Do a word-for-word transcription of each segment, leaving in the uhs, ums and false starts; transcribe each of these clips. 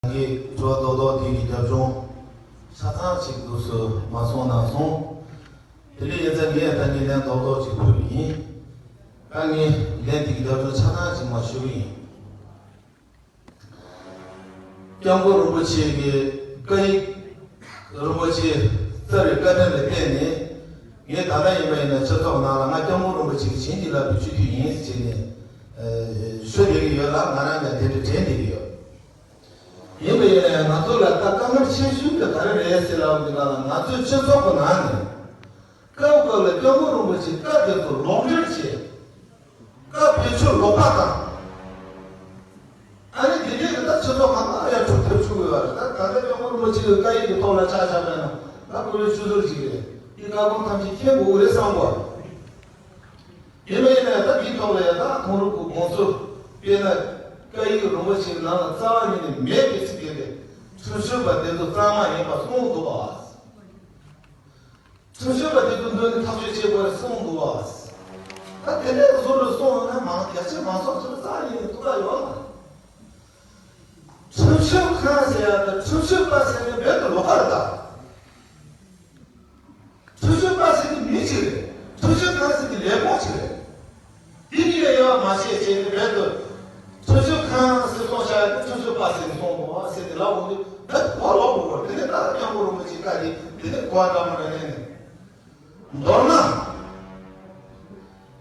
ངས་དྲི་བ་རྡོག་རྡོག་དེ་གི་རྒྱབ་ལྗོངས་ཆ་ཚང་ཅིག་འདུག་སེ་མ་སོང་ན་སོང་། དེ་འདྲ་ཡིན་ཙང་ངས་ད་ངས་ལན་རྡོག་རྡོག་ཅིག་ཕུལ་བ་ཡིན། ད་ངས་ལན་དེ་གི་རྒྱབ་ལྗོངས་ཆ་ཚང་ཅིག་མར་ཞུ་གི་ཡིན། སྐྱབས་མགོན་རིན་པོ་ཆེ་གི་བཀའ་ཡིག་རིན་པོ་ཆེ་རྩ་བའི་བཀའ་དྲིན་ལ་བརྟེན་ནས། ངས་ད་ལྟ་ཡིན་པ་ཡིན་ན་སྤྱི་ཚོགས་ནང་ལ་ང་སྐྱབས་མགོན་རིན་པོ་ཆེ་གི་བྱིན་གྱིས་བརླབས་པའི་སྤྱི་འཐུས་ཡིན་ཟེར་ནས་ཞུ་བསྡད་ཀྱི་ཡོད་ལ། ང་རང་ཀྱང་དེ་འདྲ་དྲན་བསྡད་ཀྱི་ཡོད། ཡིན་པ་ཡིན་ན་ཡང་ང་ཚོ་ལ་ད་དཀའ་ངལ་ཆེ་ཤོས་དེ་ག་རེ་རེད་ཟེར་ལབ་པའི་སྒང་ལ། ང་ཚོའི་སྤྱི་ཚོགས་ཀྱི་ནང་ནས་སྐབས་སྐབས་ལ་སྐྱབས་མགོན་རིན་པོ་ཆེའི་བཀའ་དེ་ཚོ་ལོག་འགྲེལ་བྱས། བཀའ་བེད་སྤྱོད་ལོག་པ་དང་། ཨ་ནི་དེ་འདྲའི་ད་སྤྱི་ཚོགས་གང་ལ་ཡང་གྲུབ་ཐབས་བྱུང་ཡོད་རེད། ད་ད་ལྟ་སྐྱབས་མགོན་རིན་པོ་ཆེ་གི་བཀའ་ཡིག་གི་ཐོག་ལ་ཆ་བཞག་པ་ཡིན་ན་ད་ཁོ་བོའི་ཆུད་ཟོས་ཅིག་རེད། དེ་བཀའ་དགོངས་ཐམས་ཅད་མཁྱེན་དགོས་རེད་བསམ་གོ། ཡིན་པ་ཡིན་ན་ད་འདིའི་ཐོག་ལ་ཡང་ད་ཁོང་རང་གི་དགོངས་ཚུལ། དཔེར་ན་བཀའ་ཡིག་རིན་པོ་ཆེའི་ནང་ལ་རྩ་བ་ཉིད་ནས་མེད་པའི་ཚིག་དེ་ལས་ཁྲིམས་ཞིབ་པ་དེ་ཚོ་གཙང་མ་ཡིན་པ་གསུངས་འདུག་པ། ཁྲིམས་ཞིབ་པ་དེ་ཚོ་མདུན་ནས་ཐག་གཅོད་བྱེད་དགོས་རེད་གསུངས་འདུག་པ། ད་དེ་འདྲའི་བཟོ་འདྲ་གསུངས་ཡོང་ན་མང་རྒྱ་ཆེ་མང་ཚོགས་ཚོར་རྩ་ནས་ཐུགས་ཁག་ཡོད་ལ། ཁྲིམས་ཞིབ་ཁང་ཟེར་ཡ་དང་ཁྲིམས་ཞིབ་པ་ཟེར་ནས་རྦད་དེ་ལོགས་ཀ་རེད་ད། ཁྲིམས་ཞིབ་པ་ཟེར་གྱི་མི་གཅིག་རེད། ཁྲིམས་ཞིབ་ཁང་ཟེར་གྱི་ལས་ཁུངས་གཅིག་རེད། དེ་གཉིས་ལ་དབྱེ་བ་མ་ཕྱེ་བྱས་ནས་རྦད་དེ་ཁྲིམས་ཞིབ་ཁང་ཟེར་གསུངས་བཞག་ཡ་དེ་ཁྲིམས་ཞིབ་པ་ཟེར་ནས་གསུངས་འདུག་ཟེར་ནས་ལབ་འོང་དུས་རྦད་དེ་གོ་ལོག་འགྲོ་གི་རེད། དེ་ནས་ད་སྐྱབས་མགོན་རིན་པོ་ཆེའི་བཀའ་དེ་དེ་ནས་གོ་བ་འདྲ་མི་འདྲ་ལེན་ནས། མདོར་ན།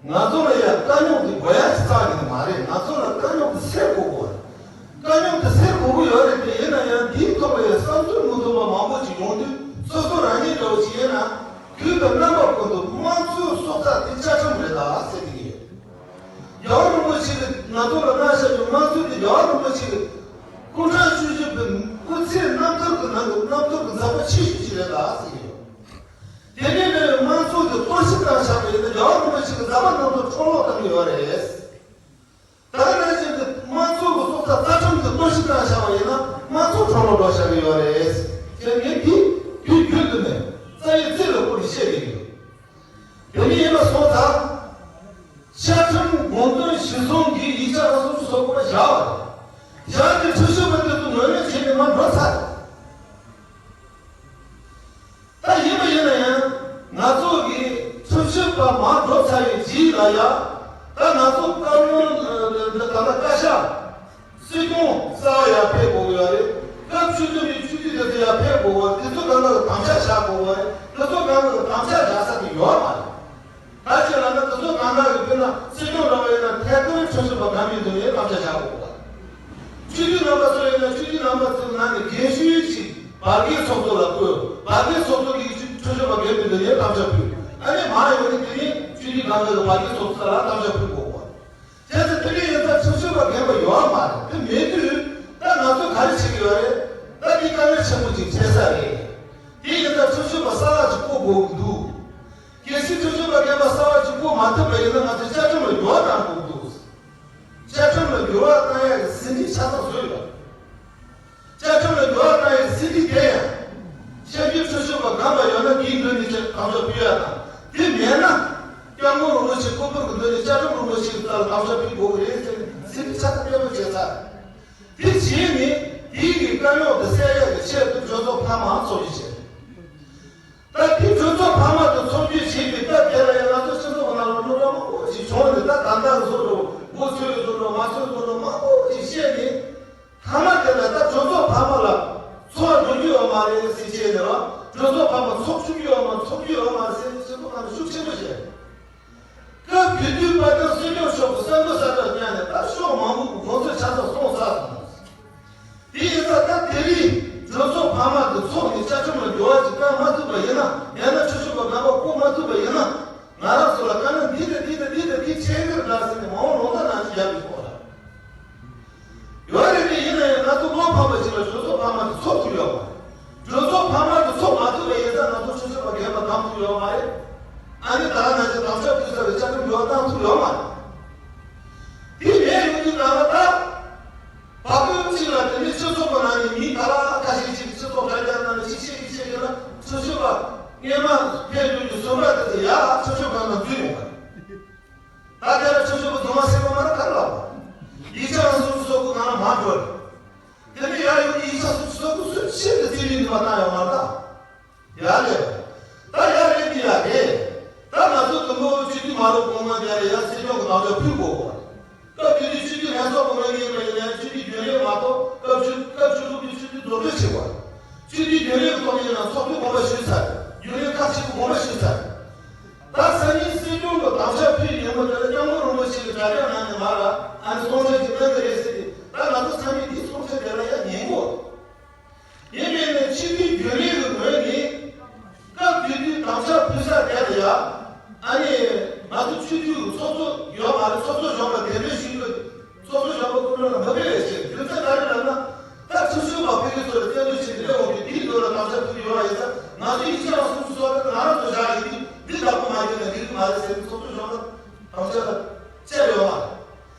ང་ཚོ་ལ་ཡང་དཀའ་རྙོག་འདི་དགོས་ཡ་ཅིག་རྩ་ནས་མ་རེད། ང་ཚོ་ལ་དཀའ་རྙོག་འདི་སེལ་དགོས་གོ། དཀའ་རྙོག་འདི་སེལ་དགོས་ཀྱི་ཡོད་རེད་དེ། ཡིན་ན་ཡང་འདིའི་ཐོག་ལ་ཡང་བསམ་ཚུལ་མི་མཐུན་པ་མང་པོ་ཅིག་ཡོང་དུས་སོ་སོ་རང་ཉིད་འདྲ་བོ་ཅིག་ཡིན་ན། དུས་དང་རྣམ་པ་ཀུན་ཏུ་དམངས་གཙོའི་སྲོག་རྩ་དེ་བཅའ་ཁྲིམས་རེད་ལ་ཟེར་གྱི་ཡོད། རྒྱལ་བ་རིན་པོ་ཆེ་གིས་ང་ཚོ་ལ་གནང་བཞག་པའི་དམངས་གཙོ་དེ་རྒྱལ་བ་རིན་པོ་ཆེ་གིས་སྐུ་ཕྲེང་བཅུ་བཞི་པའི་སྐུ་ཚེའི་རྣམ་ཐར་གྱི་ནང་གི་རྣམ་ཐར་གྱི་མཛད་པ་ཆེ་ཤོས་ཅིག་རེད་ལ་ཟེར་གྱི་ཡོད། དེ་ནས་ནི་དམངས་གཙོ་དེ་གཏོར་བཤིག་བཏང་བཞག་པ་ཡིན་ན་རྒྱལ་བ་རིན་པོ་ཆེ་གི་མཛད་པ་རྣམས་དང་འཕྲོ་སློབ་བཏང་གི་ཡོད་རེད། ད་ག་ནང་བཞིན་དུ་དམངས་གཙོ་གི་སྲོག་རྩ་རྩ་ཁྲིམས་དེ་གཏོར་བཤིག་བཏང་བཞག་པ་ཡིན་ན་དམངས་གཙོ་འཕྲོ་སློབ་འགྲོ་བཞག་གི་ཡོད་རེད། དེ་ངས་འདི་དུས་རྒྱུན་དུ་ནས་རྩ་བའི་རྩེ་ལ་བཀུར་ནས་བཤད་ཀྱི་ཡོད། དེ་ནི་ཡིན་པ་སོང་ཙང་། བཅའ་ཁྲིམས་དགོངས་དོན་གཞིར་བཟུང་གིས་ཡིག་ཆ་ཁག་སོ་སོ་སོ་སོ་བཞག་པ་རེད། བཞག་སྟེ་ཁྲིམས་ཞིབ་པ་དེ་ཚོ་ངོས་ལེན་བྱས་ནས་མར་འགྲོ་ཚར། ད་ཡིན་པ་ཡིན་ན་ཡང་ང་ཚོ་གི་ཁྲིམས་ཞིབ་པ་མར་འགྲོ་ཚར་བའི་རྗེས་ལ་ཡང་ད་ང་ཚོ་བཀའ་བློན་ད་ལྟ་བཀའ་ཤག་སྲིད་སྐྱོང་གསར་པ་ཡར་ཕེབས་དགོས་ཀྱི་ཡོད་རེད། སྐབས་བཅུ་བདུན་པའི་སྤྱི་འཐུས་དེ་ཚོ་ཡར་ཕེབས་དགོས་པ་དེ་ཚོ་གང་ག་གི་དམ་བཅའ་བཞག་དགོས་པ་རེད། དེ་ཚོ་གང་ག་གི་དམ་བཅའ་བཞག་ས་དེ་ཡོད་མ་རེད། ད་ཅི་ལབ་ན་དེ་ཚོ་གང་ག་གི་དཔེར་ན་སྲིད་སྐྱོང་འདྲ་བ་ཡིན་ན་ཐད་ཀར་ཁྲིམས་ཞིབ་པ་སྒང་མི་འདུག་ཡས་དམ་བཅའ་བཞག་དགོས་པ་རེད། སྤྱི་འཐུས་རྣམ་པ་ཚོ་ཡིན་ན་སྤྱི་འཐུས་རྣམ་པ་ཚོའི་ནང་ནས་རྒན་ཤོས་ཅིག་བར་བརྒལ་ཚོགས་གཙོ་ལ་བསྐོས། བར་བརྒལ་ཚོགས་གཙོ་གིས་ཁྲིམས་ཞིབ་པ་སྒང་མི་འདུག་ཡས་དམ་བཅའ་ཕུལ། ཨ་ནི་མ་ཡོང་ནི་དེ་ནི་སྤྱི་འཐུས་གང་ག་གི་བར་བརྒལ་ཚོགས་གཙོ་ལ་དམ་བཅའ་ཕུལ་དགོས་པ་རེད། བྱས་ཙང་དེ་འདྲ་ཡིན་ཙང་ཁྲིམས་ཞིབ་པ་རྒན་པ་ཡོད་མ་རེད། དེ་མེད་དུས་ད་ང་ཚོ་ག་རེ་བྱེད་ཀྱི་ཡོད་རེད། ད་འདི་དཀའ་ངལ་ཆེན་པོ་ཅིག་འཕྲད་ས་རེད། དེ་ཡིན་ཙང་ཁྲིམས་ཞིབ་པ་གསར་པ་ཅིག་བསྐོ་དགོས་ཀྱི་འདུག་གལ་སྲིད་ཁྲིམས་ཞིབ་པ་རྒན་པ་གསར་པ་ཅིག་བསྐོ་མ་ཐུབ་པ་ཡིན་ན་ང་ཚོས་བཅའ་ཁྲིམས་ལ་འགྱུར་བ་གཏང་དགོས་ཀྱི་འདུག་བཅའ་ཁྲིམས་ལ་འགྱུར་བ་གཏང་ཡག་གི་ཟིན་བྲིས་ཆ་ཚང་བཟོས་ཡོད། བཅའ་ཁྲིམས་ལ་འགྱུར་བ་གཏང་ཡག་ཟིན་བྲིས་དེ་ཡང་། བཤད་རྒྱུད་ཁྲིམས་ཞིབ་པ་རྒན་པ་ཡོད་ན་དེའི་མདུན་ནས་དམ་བཅའ་ཕུལ་ཡག་དང་། དེ་མེད་ན། སྐྱབས་མགོན་རིན་པོ་ཆེ་སྐུ་པར་གྱི་མདུན་ནས་བཅའ་ཁྲིམས་རིན་པོ་ཆེའི་རྩ་ལ་དམ་བཅའ་ཕུལ་དགོས་ཀྱི་རེད་ཟེར་ནས་ཟིན་བྲིས་ཆ་ཚང་གཏན་འབེབས་བྱས་ཚར། དེ་བྱས་ནས་དེའི་གི་དཀའ་རྙོག་དེ་སེལ་ཡག་གི་ཆེད་དུ་གྲོས་ཚོགས་འཕར་མ་ཚོགས་རྒྱུ་བྱས། ད་དེ་གྲོས་ཚོགས་འཕར་མ་དེ་ཚོགས་རྒྱུ་བྱས་པའི་སྐབས་དེ་ལ་ཡང་ང་ཚོ་སྤྱི་ཚོགས་ནང་ལ་རྙོག་དྲ་མང་པོ་ཞིག་བྱུང་ནས། ད་ད་ལྟ་གི་བཟོ་འདྲ་མགོ་ཚོས་ཡོད་བཟོ་འདྲ་མ་ཚོས་བཟོ་འདྲ་མང་པོ་ཞིག་བཤད་ནས། མཐའ་མ་དེ་ལ་ད་གྲོས་ཚོགས་འཕར་མ་ལ་ཚོགས་འགྲོ་རྒྱུ་ཡོད་མ་རེད་ཟེར་བྱས་ནས་ར། གྲོས་ཚོགས་འཕར་མ་ཚོགས་བཅུག་རྒྱུ་ཡོད་མ་ཚོགས་རྒྱུ་ཡོད་མ་རེད་ཟེར་ནས་སྤྱི་ཚོགས་ནང་ལ་ཤུགས་ཆེན་པོ་བྱས། སྐབས་དེ་དུས་དཔལ་ལྡན་སྲིད་སྐྱོང་མཆོག་གིས་གསར་འགོད་གསལ་བསྒྲགས་བསྐྱངས་ནས་ད་ཕྱོགས་མང་པོ་གི་དགོངས་ཚུལ་ཆ་ཚང་གསུངས་ཚར་སོང་། དེ་ཡིན་ཙང་ད་དེ་རིང་གྲོས་ཚོགས་འཕར་མ་དེ་ཚོགས་ནས་བཅའ་ཁྲིམས་ལ་འགྱུར་བ་ཅིག་བཏང་མ་ཐུབ་པ་ཡིན་ན། ཡང་ན་ཁྲིམས་ཞིབ་པ་རྣམ་པ་བསྐོ་མ་ཐུབ་པ་ཡིན་ན། ང་རང་ཚོ་ལ་དཀའ་ངལ་འདི་དང་འདི་དང་འདི་དང་འདི་འཕྲད་ཀྱི་རེད་ཟེར་ནས་མ་འོངས་ལོ་ཟླ་ནང་བཞིན་རྒྱབ་ཀྱི་ཡོད་རེད། ཡོད་རེད་དེ། ཡིན་ན་ཡང་ང་ཚོ་བློ་ཕམ་པ་ཅིག་ སྲིད་ཇུས་འདི་མ་བཏང་ཡོང་མ་རེད་ད། ཡ་རེད། ད་ཡ་རེད་འདི་ཡ་རེད། ད་ང་ཚོ་དུམ་བུ་སྤྱི་འཐུས་མ་ལོ་གོང་མ་དེ་ལ་ཡ་སྲིད་སྐྱོང་གི་དམ་བཅའ་ཕུལ་དགོས་པ་རེད། སྐབས་དེ་དུས་སྤྱི་འཐུས་ལྷན་ཚོགས་གོང་མའི་ངེས་པ་ཡིན་ན་སྤྱི་འཐུས་རྒྱུན་ལས་མ་གཏོགས་སྐབས་བཅུ་སྐབས་བཅུ་དྲུག་པའི་སྤྱི་འཐུས་རྫོགས་འཕྲོད་བྱེད་པ། སྤྱི་འཐུས་རྒྱུན་ལས་ཀྱི་ཐོག་ནས་ཡིན་ན་ཚོགས་གཙོ་དགོངས་པ་ཞུས་ཚར། རྒྱུན་ལས་ཁག་ཅིག་གི་དགོངས་པ་ཞུས་ཚར། ད་སང་ཉིན་སྲིད་སྐྱོང་གི་དམ་བཅའ་ཕུལ་ཡོང་བ་དེ་ལ་སྐྱབས་མགོན་རིན་པོ་ཆེ་གི་དྲ་རྒྱ་ནང་ནས་མར་ཨ་ནི་གསུང་བཤད་ཅིག་གནང་གི་རེད་ཟེར་ཏེ། ད་ང་ཚོ་ཚང་མས་འདིའི་གསུང་བཤད་དེ་ལ་ཡང་ཉན་དགོས། ཡིན་པས་ན་སྤྱི་འཐུས་རྒྱུན་ལས་ཀྱི་ངོས་ནས་སྐབས་དེ་དུས་དམ་བཅའ་ཕུལ་ས་དེ་ལ་ཡང་ཨ་ནི་ང་ཚོ་སྤྱི་འཐུས་ཀྱི་ཚོགས་གཙོ་ཡོད་མ་རེད། ཚོགས་གཙོ་གཞོན་པ་གདན་འདྲེན་ཞུས་ཡོད། ཚོགས་གཙོ་གཞོན་པ་སྐུ་མགྲོན་ལ་མ་ཕེབས་པའི་ཕྱིར། རྒྱུ་མཚན་ག་རེ་ལབ་ན། ད་ཁྲིམས་ཞིབ་པ་ཕ་གི་ཚོ་ལ་བཙན་འཛུལ་བྱས་ནས་སླེབས་འོང་དུས་འདིའི་དོན་ལ་དམ་བཅའ་ཕུལ་གྱི་ཡོད་པ་ཡིན་ཙང་། ང་ཚོ་ཡིག་ཆ་ལ་སུམ་ཅུ་སོ་གཅིག་ང་རང་ཚོ་བཞག་ཡིན་དུས་འདི་བདག་པོ་མ་བརྒྱབ་ན་འགྲིག་གི་མ་རེད་ཟེར་ནས་ཚོགས་གཙོ་གཞོན་པ་དམ་བཅའ་ལ་བཅར་ཡོད་མ་རེད།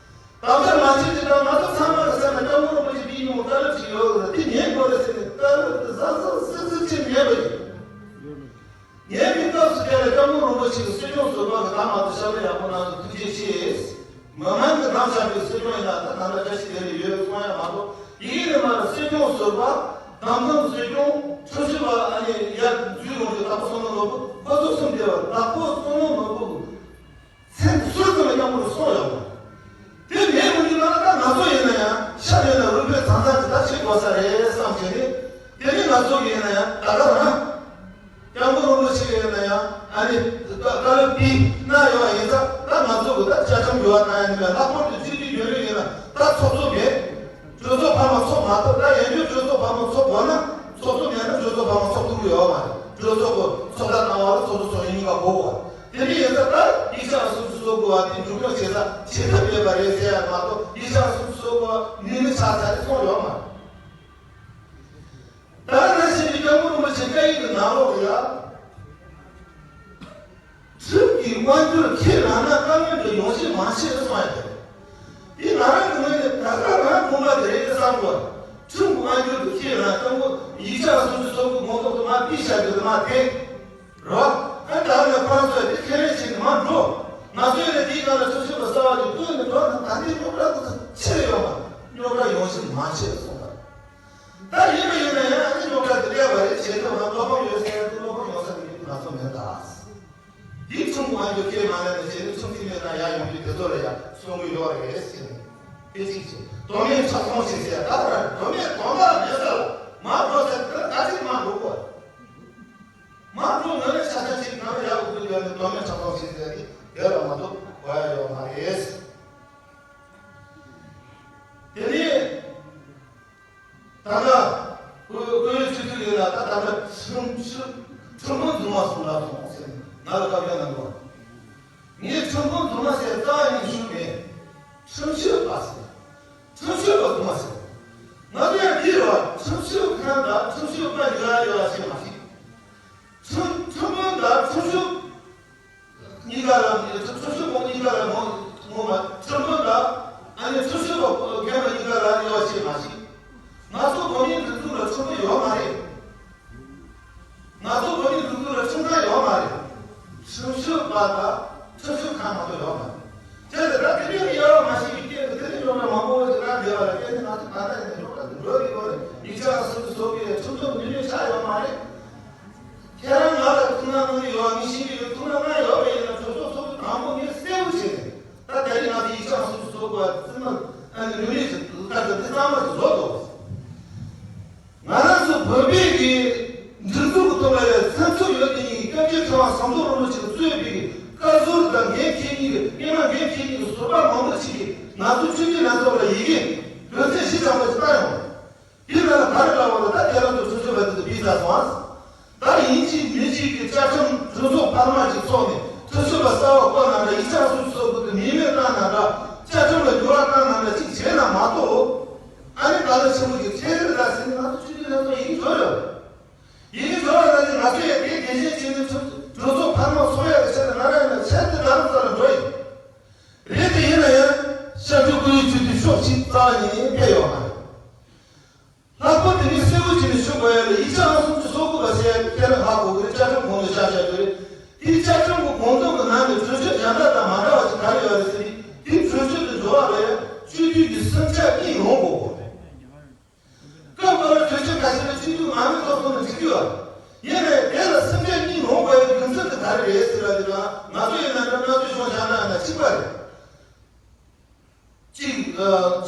དམ་བཅའ་མ་བྱས་དེ་དང་ང་ཚོ་ཚང་མ་གི་སེམས་ལ་སྐྱབས་མགོན་རིན་པོ་ཆེ་འདི་ཡིན་མོ་བཀའ་སློབ་ཅིག་ཡོད་རེད། འདི་ཉན་དགོས་རེད་ཟེར་ནས་བཀའ་སློབ་དེ་གཟབ་གཟབ་གཟབ་གཟབ་བྱས་ཉན་པ་ཡིན། ཉན་པའི་སྐབས་སུ་དེ་ལ་སྐྱབས་མགོན་རིན་པོ་ཆེ་གིས་སྲིད་སྐྱོང་ཟུར་པ་གི་དམ་མ་དུ་ཞབས་ལ་ཡག་པོ་གནང་སོང་། ཐུགས་རྗེ་ཆེ། མི་མང་གི་དམ་བཅའ་པའི་སྲིད་སྐྱོང་ཡིན་ན་ད་ད་ལྟ་བཀྲ་ཤིས་བདེ་ལེགས་ཡོད་གསུང་ཡ་མ་གཏོགས། ཡི་གེ་ནས་མར་སྲིད་སྐྱོང་ཟུར་པ། དམ་དམ་སྲིད་སྐྱོང་ཁྲིམས་ཞིབ་པ་ཨ་ནི་ཡར་འཛུལ་ཡོང་དུས་དྭགས་པོ་བསོད་ནམས་ནོར་བུ། ཁོ་ཚོ་གསུམ་དེ་བར་དྭགས་པོ་བསོད་ནམས་ནོར་བུ་གི་མཚན་ཟུར་ཙམ་ལ་སྐྱབས་མགོན་སོང་ཡོང་བ། དེ་མེད་མི་འདུག་ན་ད་ང་ཚོ་ཡིན་ན་ཡང་ཤ་ཡོད་ན་རུས་པའི་ཚང་ཚང་ཅིག་ད་བྱེད་དགོས་ས་རེད་བསམ་བྱས་ནས། དེ་ནི་ང་ཚོ་ཡིན་ན་ཡང་ད་ག་རང་། སྐྱབས་མགོན་རིན་པོ་ཆེ་ཡིན་ན་ཡང་ཨ་ནི་བཀའ་བཀའ་སློབ་དེ་གནང་ཡོང་བ་ཡིན་ཙང་། ད་ང་ཚོ་གི་ད་བཅའ་ཁྲིམས་འགྱུར་བ་གཏང་ཡ་ནི་མེད། ལྷག་པར་དུ་སྤྱི་འཐུས་རྒྱུན་ལས་ཡིན་ན་ད་ཚོགས་གཙོ་མེད། གྲོས་ཚོགས་འཕར་མ་ཚོགས་མ་ཐུབ། ད་ཡང་བསྐྱར་གྲོས་ཚོགས་འཕར་མ་ཚོགས་དགོས་ན་ཚོགས་གཙོ་མེད་ན་གྲོས་ཚོགས་འཕར་མ་ཚོགས་ཐུབ་ཀྱི་ཡོད་མ་རེད། གྲོས་ཚོགས་ཀྱི་ཚོགས་བརྡ་བཏང་བ་ལ་ཚོགས་གཙོ་ཚོགས་གཉིས་ཀ་དགོས་པ། དེ་འདྲ་ཡིན་ཙང་ད་ཡིག་ཆ་སུམ་ཅུ་སོ་དགུ་བ་དེ་མཇུག་སྐྱོང་བྱེད་ས་བྱེད་ཐབས་ཡོད་པ་རེད་ཟེར་ཡ་མ་གཏོགས། ཡིག་ཆ་སུམ་ཅུ་སོ་དགུ་བ་ནུས་མེད་ཆགས་ཚར་རེད་གསུངས་ཡོད་མ་རེད། ད་ནང་བཞིན་གྱི་སྐྱབས་མགོན་རིན་པོ་ཆེ་བཀའ་ཡིག་གི་ནང་ལོགས་ལ་ཡ། ཁྲིམས་ཀྱི་དབང་སྒྱུར་ཁས་བླངས་ན་དཀའ་ངལ་འདི་ཡོང་བཞིན་མ་བྱེད་གསུངས་ཡ་དེ། འདི་ང་རང་གི་ངོས་ནས་ད་ག་རང་དགོངས་པ་དེ་རེད་བསམ་གོ། ཁྲིམས་ཀྱི་དབང་སྒྱུར་དུ་ཁས་བླངས་སྐྱབས་མགོན་ཡིག་ཆ་སུམ་ཅུ་སོ་དགུ་དགོངས་རྫོགས་དུ་མ་ཕུལ་བྱ་རྒྱུ་དུ་མ་དེ། རོ། ཨ་ད་ནི་ཁོ་རང་ཚོས་དེ་ཁས་ལེན་བྱེད་ཀྱི་མ་འགྲོ། ང་ཚོས་ནི་དེའི་སྒང་ལ་ཁྲིམས་ཞིབ་པ་གསར་བ་ཅིག་བཏོན་ནས་འགྲོ་ན་ད་ལྟའི་རྙོག་དྲ་དེ་ཚོ་ཆེ་ཡོང་བ། རྙོག་དྲ་ཡོང་བཞིན་མ་ཆེ་སོང་བ། ད་ཡིན་པ་ཡིན་ན་ཡང་ཨ་ནི་རྙོག་དྲ་དེ་སླེབས་པ་རེད། བྱེད་ཐུབ་ན་བློ་ཕམ་ཡོད་ཟེར་ཡ་དེ་བློ་ཕམ་ཡོང་ས་མི་འདུག་ང་ཚོ་མེད་ད། འདི་ཁྲིམས་དབང་སྒྱུར་ཁས་མ་ལེན་ན་བྱས་ནས་ཁྲིམས་འཐུས་མེད་ན་ཡར་ཡོང་རྒྱུ་དེ་ཚོ་ལ་ཡང་གསོན་དགོས་ཡོད་རེད་ཟེར་ནས་དེ་གཅིག་བྱས། དོན་མེད་ཆགས་སྡང་བྱེད་ཟེར་ཡ་ད་ར་དོན་མེད་དོན་དག་མེད་ས་ལ་མ་འགྲོ་ཟེར་དེ་ལ་ད་གཅིག་མ་འགྲོ་གོ། མ་འགྲོ་ངོས་ནས་ཆ་ཆ་ཅིག་ནང་ལ་ཡག་པོ་ཡོད་ནས་དོན་མེད་ཆགས་སྡང་བྱེད་ཟེར་ཡ་དེ་དེ་ལ་མ་གཏོགས་གོ་ཡ་ཡོད་མ་རེད། དེ་ནས། ད་ལྟ་བོད་བོད་ཡིག་སྤྱི་འཐུས་ཡིན་ལ་ད་ལྟ་ཁྲིམས་ཞིབ་ཁྲིམས་དཔོན་རྫུན་མ་གསུངས་ལ་སོང་ཟེར་ནས་ང་ལ་བཀའ་བཀྱོན་གནང་དགོས། ངས་ཁྲིམས་དཔོན་རྫུན་མ་ཟེར་རྩ་བ་ནས་ཞུས་མེད། ཁྲིམས་ཞིབ་པ་ཟེར། ཁྲིམས་ཞིབ་པ་རྫུན་མ་ཟེར། ང་ཚོ་ཡང་འདི་རེད་བ། ཁྲིམས་ཞིབ་མཁན་དང་ཁྲིམས་ཞིབ་པ་གཉིས་ཀ་ཡོད་པ་ཤེས་མ་ཤེས། ཁྲིམས་ཁྲིམས་དཔོན་དང་ཁྲིམས་ཞིབ། གཉིས་ཀ་ལ་ཁྲིམས་ཁྲིམས་ཞིབ་པ་གཉིས་ཀ་ལ་ངོ་ངོ་མ་ཁྲིམས་དཔོན་དང་ཨ་ནི་ཁྲིམས་ཞིབ་པ་རྒན་པ་གཉིས་ཀ་ལ་དབྱེ་བ་ཕྱེ་མ་ཤེས། ང་ཚོ་བོད་མིའི་སྒྲིག་འཛུགས་ལ་ཁྲིམས་དཔོན་ཡོད་མ་རེད། ང་ཚོ་བོད་མིའི་སྒྲིག་འཛུགས་ལ་ཁྲིམས་ཁང་ཡོད་མ་རེད། ཁྲིམས་ཞིབ་པ་དང་ཁྲིམས་ཞིབ་ཁང་མ་གཏོགས་ཡོད་མ་རེད། དེ་ལས་ད་དེ་འདྲའི་དབྱེ་བ་མ་ཕྱེ་བའི་རྐྱེན་གྱིས་དེ་ནས་རྙོག་དྲ་མང་པོ་ཞིག་རག་བསྡད་པ་ལ་བརྟེན་ནས་ང་ཚོ་ད་ལྟ་ཡིན་ན་རྙོག་དྲ་འདི་འགྲོ་གི་ཡོད་རེད། ཡིག་ཆ་སོ་སོ་བཟོ་གི་ཡོད། ཁྲིམས་ཐོག་ནུས་མེད་ཆགས་ཡོད་མ་རེད། ཁྱེད་རང་ང་ལ་ཐུགས་སྣང་གནང་གི་ཡོད། ངས་ཤེས་ཀྱི་ཡོད། ཐུགས་སྣང་གནང་ཡོད་པ་ཡིན་ན་གྲོས་ཚོགས་ཚོགས་དུས་དང་པོ་ངས་གསལ་པོ་བྱས་ནས་ད་དེ་རིང་ང་ཚོ་ཡིག་ཆ་སོ་སོ་བཟོ་དགོས་པ་རྩིས་མ་ཨ་ནི་ནུས་མེད་ཀྱི་ལྟ་ཚུལ་འདི་གཙང་མ་ཞིག་བཟོ་དགོས། ང་རང་ཚོ་བོད་པའི་གི་སྒྲིག་འཛུགས་ཀྱི་ཐོག་ལ་ཡང་སེམས་ཚོར་ཡོད་དེ་ཉིད་ཀྱི་སྐྱབས་རྗེ་ཁྲི་པ་ཟམ་གདོང་རིན་པོ་ཆེ་གིས་གཙོས་པའི་གི་བཀའ་ཟུར་དང་འགན་འཁྱེར་མཁན་གྱི་སྔོན་མ་འགན་འཁྱེར་མཁན་གྱི་ཟུར་པ་མང་པོ་ཞིག་གིས་ང་ཚོ་སྤྱི་འཐུས་ལྷན་ཚོགས་ལ་ཡི་གེ་དོན་ཚན་བཞི་ཙམ་པ་ཞིག་བཏང་ཡོང་བ་རེད། དེ་ལ་ལ་ག་རེ་ལབ་པ་ལ་ད་ཁྱེད་རང་ཚོ་ཁྲིམས་ཞིབ་པ་དེ་ཚོ་ཕུད་ཚར་སོང་ཨ། ད་ཡིན་གཅིག་མིན་གཅིག་གི་བཅའ་ཁྲིམས་གྲོས་ཚོགས་འཕར་མ་ཅིག་ཚོགས་ནས་ཁྲིམས་ཞིབ་པ་གསར་པ་བསྐོ་ན་འདྲ། ཡིག་ཆ་སོ་སོ་སོ་གི་མིང་མེད་བཏང་ན་འདྲ། བཅའ་ཁྲིམས་ལ་འགྱུར་བ་བཏང་ན་འདྲ་ཅིག་བྱས་ན་མ་གཏོགས། ཨ་ནི་ད་ལྟ་ཆེན་པོ་གི་ཁྲལ་རེད་ལ་ཟེར་ནས་ང་ཚོ་ཆུ་ཚོད་ལ་ཚོ་ཡིན་འགྲོ་ཡོད། ཡིན་འགྲོ་བ་ན་ནི་ང་ཚོ་ཡང་དེའི་འགན་ཞེན་བྱས་ནས་གྲོས་ཚོགས་འཕར་མ་ཚོགས་ཡག་གི་ཆེད་དུ་ང་རང་ཡིན་ན་ཆེད་དུ་རྡ་རམ་ས་ལ་འགྲོ་ཡིན། རེད་དེ་ཡིན་ན་ཡང་སྐྱབས་རྗེ་སྐུ་ཡི་ཆོས་དེ་ཤོག་ཅིག་རྩ་བ་ཉིད་ནས་ཕེབས་ཡོད་མ་རེད། ལྷག་པར་དུ་ངས་གསལ་པོ་བྱས་ནས་ཞུ་དགོས་ཡ་ལ་ཡིག་ཆ་ཨང་སུམ་ཅུ་སོ་དགུ་པ་ཟེར་ཡ་དེ་ཁྱེད་རང་ཧ་གོ་གི་རེད། བཅའ་ཁྲིམས་དགོངས་དོན་བཞག་བཞག་གི་རེད། དེའི་བཅའ་ཁྲིམས་ཀྱི་དགོངས་དོན་གྱི་ནང་ནས་གྲོས་ཆོད་གཞན་དག་དང་མ་འདྲ་བ་ཞིག་ག་རེ་ཡོད་རེད་ཟེར་དུས། དེའི་གྲོས་ཆོད་དུ་འགྲོ་བ་ལ་ཡང་སྤྱི་འཐུས་ཀྱི་སེམས་ཆགས་གཉིས་ཡོང་དགོས་པ་རེད། སྐབས་འགའ་ལ་གྲོས་ཆོད་ཁ་ཤས་ལ་སྤྱི་འཐུས་མང་མོས་ཐོག་ཡོད། ཡིན་ནའི་དེ་ལ་སེམས་ཅན་གཉིས་ལོངས་དགོས་པའི་རྒྱུ་མཚན་དེ་ག་རེ་རེད་ཟེར་བ་དེ་ལ་ང་ཚོ་ཡིན་ན་འདྲ་སྣ་ཚོགས་ཤོང་བཞག་ན་ཡང་ན་གཅིག་པ་རེད། གཅིག་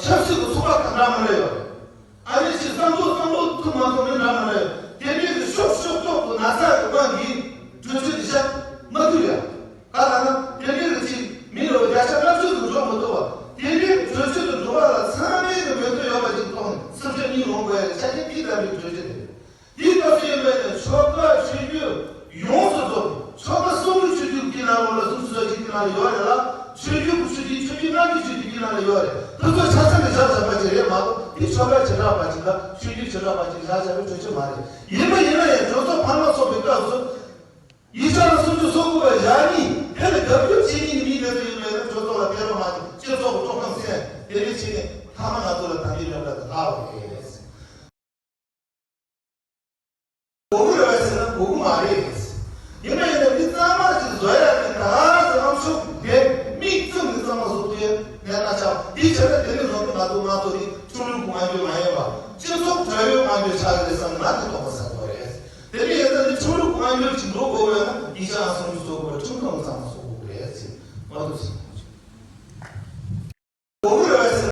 ཆབ་སྲིད་ཀྱི་ཚོགས་པ་གང་འདྲ་མི་འདྲ་ཡོད་རེད། ཨ་ནི་ཅིག་བསམ་བློ་བསམ་བློ་ཐུབ་མ་ཐུབ་མི་འདྲ་མི་འདྲ་ཡོད། དེ་འདྲའི་གི་ཤོག་ཤོག་ཐོག་ཏུ་ན་ཚ་གི་དབང་གིས་གྲོས་ཆོད་དེ་བཞག་མ་ཐུབ་ཡ། ག་ལ་ན་དེ་འདྲའི་གི་ཅིག་མི་ལོ་བརྒྱ་ཆ་ལྔ་བཅུ་ཙམ་འགྲོ་མི་ཐུབ་པ། དེ་འདྲའི་གྲོས་ཆོད་དུ་འགྲོ་བ་ལ་ཚང་མའི་གི་མོས་མཐུན་ཡོད་པ་ཅིག་ཐོག་ནས་སེམས་ཅན་གཉིས་ལོངས་དགོས་ཡ་ཆ་རྐྱེན་དེའི་ལྟ་བུའི་གྲོས་ཆོད་དེ་རེད། དེའི་སྐབས་སུ་ཡིན་པས་ནི་ཆོལ་ཁ་ཆོས་བརྒྱུད་ཡོངས་སུ་རྫོགས་ཆོལ་ཁ་སུམ་ཅུ་ཆོས་བརྒྱུད་ཀྱི་ནང་ལོགས་ལ་སུམ་ཅུ་སོ་གཅིག་གི་ནང་ལ་ཡོད་རེད་ལ། ཆོས་བརྒྱུད་ཀྱི་ཆོས་བརྒྱུད་ཆོས་བརྒྱུད་སྣ་བརྒྱུད་ཆོས་བརྒྱུད་ཀྱི་ནང་ལ་ཡོད་རེད། དེ་ཚོ་ཆ་ཚང་གི་བཞག་བཞག་པ་ཅིག་རེད་མ་གཏོགས་དེ་ཆོལ་ཁ་བྱེ་བྲག་པ་ཅིག་ལ་ཆོས་བརྒྱུད་བྱེ་བྲག་པ་ཅིག་བཞག་བཞག་པའི་གྲོས་ཆོད་མ་རེད། ཡིན་པ་ཡིན་ན་ཡང་གྲོས་ཚོགས་འཕར་མ་ཚོགས་པའི་སྐབས་སུ་ཡིག་ཆ་ལ་སུམ་ཅུ་སོ་དགུ་པ་བཞག་གཉིས་དེ་ལ་རྒྱབ་སྐྱོར་བྱེད་མཁན་གྱི་མིའི་གནས་ཚུལ་ཡིན་པས་ན་གྲོས་ཚོགས་ལ་ཕེབས་རོགས་མ་གཏོགས་སྤྱི་ཚོགས་ཀྱི་དཀྲོག་གཏམ་གསན་དེ་འདྲའི་བྱེད་མཁན་ཐ་མ་ང་ཚོ་ལ་དམ་པའི་རྣམ་པ་དེ་ལྷག་པ་རེད། གོ་གི་རེད་པས་ཟེར་ན་གོ་གི་མ་རེད། ཡིན་ན་ཡིན་ན་འདི་གཙང་མ་ཞིག་བཟོ་ཡ་དེ་ད་ཨ་ཙི་ཨམ་ཤོག་དེ་མིག་བཙུམ་ནས་གཙང་མ་བཟོ་དགོས་ཡ་ནས་ན་ཆགས་འདི་བྱས་ན་དེ་ནས་བཟུང་སྟེ་ང་ཚོ་ང་ཚོ་འདི་ཁྲིམས་ལུགས་ཀྱི་དབང་སྒྱུར་མ་ཡིན་པ་སྤྱི་ཚོགས་དྲ་བའི་དབང་སྒྱུར་ཆགས་ཀྱི་རེད་བསམ་ང་དེ་དོགས་པ་ཟ་དགོས་རེད། དེ་ནས་ཡིན་ན་འདི་ཁྲིམས་ལུགས་ཀྱི་དབང་སྒྱུར་གྱི་འགྲོ་དགོས་པས་ན་ཡིག་ཆ་ཨང་སུམ་ཅུ་བཟོ་དགོས་པ་ཁྲིམས་ཁང་གི་གཙང་མ་བཟོ་དགོས་རེད་ཟེར་མ་གཏོགས།